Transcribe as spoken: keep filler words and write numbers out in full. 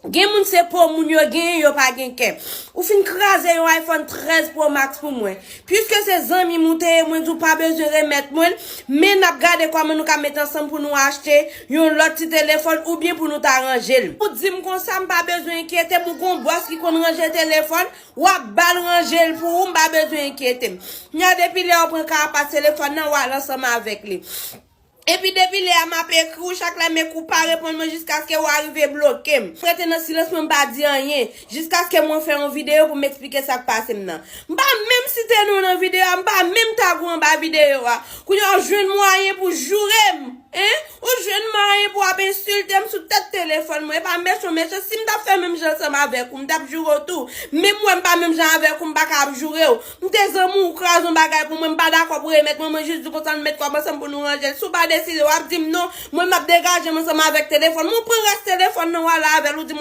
Gen moun se po moun yo genyen, yo pa gen kè. Ou fin kraze yon iPhone trèz Pro Max pou mwen. Piske se zanmi m ou te ye, mwen di w pa bezwen remèt mwen l, men n ap gade kòman nou ka met ansanm pou nou achte yon lòt ti telefòn oubyen pou nou ta ranje l. Ou di m konsa, m pa bezwen enkyete m, ou gon bòs ki konn ranje telefòn, w ap ba l ranje l pou ou, m pa bezwen enkyete m. Nya depi lè w pran karapas telefòn nan, w al ansanm avèk li. Epi depi lè a m ap ekri w, chak lè m ekri w pa reponn mwen jiskaske w arive bloke m. M rete nan silans mwen, m pa di anyen, jiskaske mwen fè yon videyo pou m eksplike sa k pase m nan. M pa menm site non w nan videyo a, m pa menm tag ou anba videyo a. Kounye a w jwenn mwayen pou joure m, en? Ou jwenn mwayen pou w ap ensilte m sou tèt telefòn mwen. E pa mechan, mechan. Si m t ap fè menm jan ansanm avèk ou, m t ap joure w tou. Menm mwen m pa menm jan avèk ou, m pa ka ap joure w. M te zanmi w, ou kraze yon bagay pou mwen, m pa dakò pou remèt mwen, mwen jis di konsa nou met kòb ansanm pou nou ranje l. Si w pa deside, w ap di m non, mwen m ap degaje m ansanm avèk telefòn mwen. Ou pran rès telefòn nan, w ale avè l, ou di m